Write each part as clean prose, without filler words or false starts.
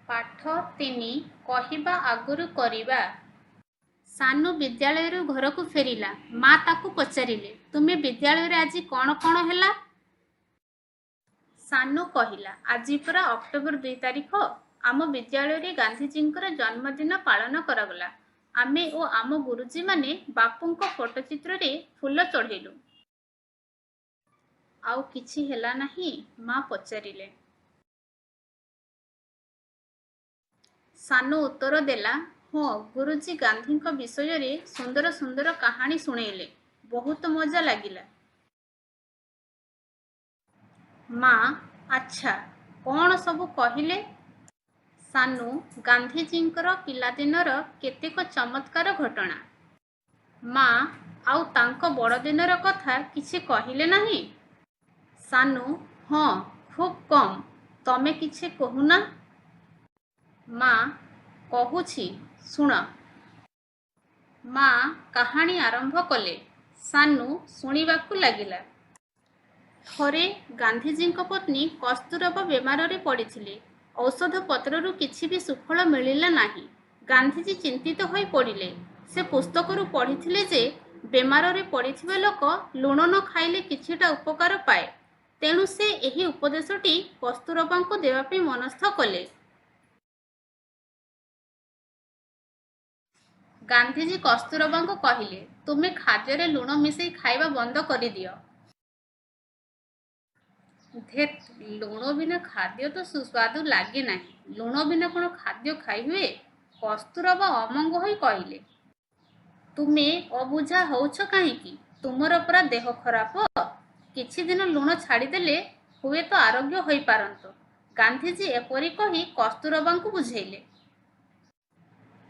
ପାଠ 3, କହିବା ଆଗରୁ କରିବା। ସାନୁ ବିଦ୍ୟାଳୟରୁ ଘରକୁ ଫେରିଲା। ମା ତାକୁ ପଚାରିଲେ, "ତୁମ ବିଦ୍ୟାଳୟରେ ଆଜି କ'ଣ କ'ଣ ହେଲା? ସାନୁ କହିଲା, "ଆଜି ପରା ଅକ୍ଟୋବର 2 ତାରିଖ। ଆମ ବିଦ୍ୟାଳୟରେ ଗାନ୍ଧିଜୀଙ୍କର ଜନ୍ମଦିନ ପାଳନ କରାଗଲା। ଆମେ ଓ ଆମ ଗୁରୁଜୀମାନେ ବାପୁଙ୍କ ଫଟୋଚିତ୍ରରେ ଫୁଲ ଚଢ଼େଇଲୁ।" "ଆଉ କିଛି ହେଲା ନାହିଁ?" ମା ପଚାରିଲେ। ସାନୁ ଉତ୍ତର ଦେଲା, "ହଁ, ଗୁରୁଜୀ ଗାନ୍ଧୀଙ୍କ ବିଷୟରେ ସୁନ୍ଦର ସୁନ୍ଦର କାହାଣୀ ଶୁଣେଇଲେ। ବହୁତ ମଜା ଲାଗିଲା।" ମା, "ଆଚ୍ଛା, କ'ଣ ସବୁ କହିଲେ?" ସାନୁ, "ଗାନ୍ଧିଜୀଙ୍କର ପିଲାଦିନର କେତେକ ଚମତ୍କାର ଘଟଣା।" ମା, "ଆଉ ତାଙ୍କ ବଡ଼ଦିନର କଥା କିଛି କହିଲେ ନାହିଁ?" ସାନୁ, "ହଁ, ଖୁବ୍ କମ୍। ତମେ କିଛି କହୁନା? ମା, "କହୁଛି, ଶୁଣ।" ମା କାହାଣୀ ଆରମ୍ଭ କଲେ। ସାନୁ ଶୁଣିବାକୁ ଲାଗିଲା। ଥରେ ଗାନ୍ଧିଜୀଙ୍କ ପତ୍ନୀ କସ୍ତୁରବା ବେମାରରେ ପଡ଼ିଥିଲେ। ଔଷଧପତ୍ରରୁ କିଛି ବି ସୁଫଳ ମିଳିଲା ନାହିଁ। ଗାନ୍ଧିଜୀ ଚିନ୍ତିତ ହୋଇ ପଡ଼ିଲେ। ସେ ପୁସ୍ତକରୁ ପଢ଼ିଥିଲେ ଯେ ବେମାରରେ ପଡ଼ିଥିବା ଲୋକ ଲୁଣ ନ ଖାଇଲେ କିଛିଟା ଉପକାର ପାଏ। ତେଣୁ ସେ ଏହି ଉପଦେଶଟି କସ୍ତୁରବାଙ୍କୁ ଦେବାପାଇଁ ମନସ୍ଥ କଲେ। ଗାନ୍ଧିଜୀ କସ୍ତୁରବାଙ୍କୁ କହିଲେ, "ତୁମେ ଖାଦ୍ୟରେ ଲୁଣ ମିଶେଇ ଖାଇବା ବନ୍ଦ କରିଦିଅ। ଧେତ୍, ଲୁଣ ବିନା ଖାଦ୍ୟ ତ ସୁସ୍ୱାଦୁ ଲାଗେ ନାହିଁ। ଲୁଣ ବିନା କ'ଣ ଖାଦ୍ୟ ଖାଇହୁଏ? କସ୍ତୁରବା ଅମଙ୍ଗ ହୋଇ କହିଲେ, "ତୁମେ ଅବୁଝା ହେଉଛ କାହିଁକି? ତୁମର ପରା ଦେହ ଖରାପ। କିଛିଦିନ ଲୁଣ ଛାଡ଼ିଦେଲେ ହୁଏତ ଆରୋଗ୍ୟ ହୋଇପାରନ୍ତ। ଗାନ୍ଧିଜୀ ଏପରି କହି କସ୍ତୁରବାଙ୍କୁ ବୁଝେଇଲେ।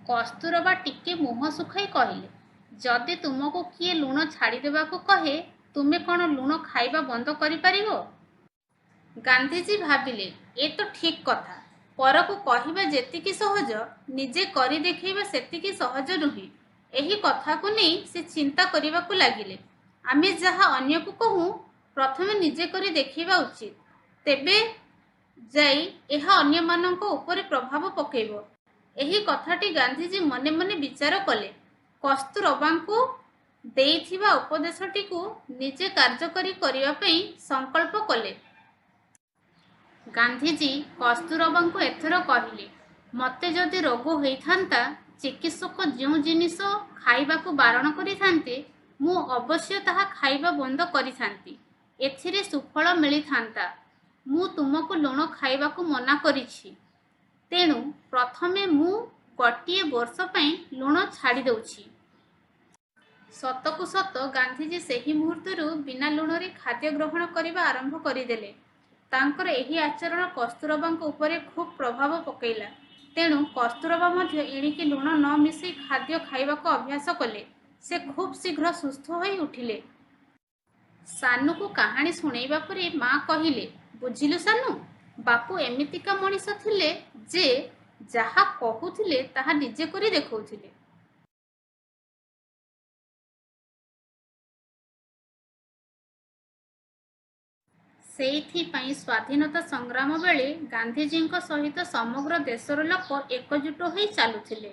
କସ୍ତୁରବା ଟିକେ ମୁହଁ ଶୁଖାଇ କହିଲେ, "ଯଦି ତୁମକୁ କିଏ ଲୁଣ ଛାଡ଼ିଦେବାକୁ କହେ, ତୁମେ କ'ଣ ଲୁଣ ଖାଇବା ବନ୍ଦ କରିପାରିବ? ଗାନ୍ଧିଜୀ ଭାବିଲେ, ଏ ତ ଠିକ୍ କଥା। ପରକୁ କହିବା ଯେତିକି ସହଜ, ନିଜେ କରି ଦେଖେଇବା ସେତିକି ସହଜ ନୁହେଁ। ଏହି କଥାକୁ ନେଇ ସେ ଚିନ୍ତା କରିବାକୁ ଲାଗିଲେ। ଆମେ ଯାହା ଅନ୍ୟକୁ କହୁଁ, ପ୍ରଥମେ ନିଜେ କରି ଦେଖେଇବା ଉଚିତ। ତେବେ ଯାଇ ଏହା ଅନ୍ୟମାନଙ୍କ ଉପରେ ପ୍ରଭାବ ପକେଇବ। ଏହି କଥାଟି ଗାନ୍ଧିଜୀ ମନେ ମନେ ବିଚାର କଲେ। କସ୍ତୁରବାଙ୍କୁ ଦେଇଥିବା ଉପଦେଶଟିକୁ ନିଜେ କାର୍ଯ୍ୟକାରୀ କରିବା ପାଇଁ ସଂକଳ୍ପ କଲେ। ଗାନ୍ଧିଜୀ କସ୍ତୁରବାଙ୍କୁ ଏଥର କହିଲେ, "ମୋତେ ଯଦି ରୋଗ ହୋଇଥାନ୍ତା, ଚିକିତ୍ସକ ଯେଉଁ ଜିନିଷ ଖାଇବାକୁ ବାରଣ କରିଥାନ୍ତେ, ମୁଁ ଅବଶ୍ୟ ତାହା ଖାଇବା ବନ୍ଦ କରିଥାନ୍ତି। ଏଥିରେ ସୁଫଳ ମିଳିଥାନ୍ତା। ମୁଁ ତୁମକୁ ଲୁଣ ଖାଇବାକୁ ମନା କରିଛି। ତେଣୁ ପ୍ରଥମେ ମୁଁ ଗୋଟିଏ ବର୍ଷ ପାଇଁ ଲୁଣ ଛାଡ଼ିଦେଉଛି।" ସତକୁ ସତ ଗାନ୍ଧିଜୀ ସେହି ମୁହୂର୍ତ୍ତରୁ ବିନା ଲୁଣରେ ଖାଦ୍ୟ ଗ୍ରହଣ କରିବା ଆରମ୍ଭ କରିଦେଲେ। ତାଙ୍କର ଏହି ଆଚରଣ କସ୍ତୁରବାଙ୍କ ଉପରେ ଖୁବ୍ ପ୍ରଭାବ ପକେଇଲା। ତେଣୁ କସ୍ତୁରବା ମଧ୍ୟ ଏଣିକି ଲୁଣ ନ ମିଶେଇ ଖାଦ୍ୟ ଖାଇବାକୁ ଅଭ୍ୟାସ କଲେ। ସେ ଖୁବ୍ ଶୀଘ୍ର ସୁସ୍ଥ ହୋଇ ଉଠିଲେ। ସାନୁକୁ କାହାଣୀ ଶୁଣେଇବା ପରେ ମା କହିଲେ, "ବୁଝିଲୁ ସାନୁ, ବାପୁ ଏମିତିକା ମଣିଷ ଥିଲେ ଯେ ଯାହା କହୁଥିଲେ, ତାହା ନିଜେ କରି ଦେଖଉଥିଲେ। ସେଇଥିପାଇଁ ସ୍ୱାଧୀନତା ସଂଗ୍ରାମ ବେଳେ ଗାନ୍ଧିଜୀଙ୍କ ସହିତ ସମଗ୍ର ଦେଶର ଲୋକ ଏକଜୁଟ ହୋଇ ଚାଲୁଥିଲେ।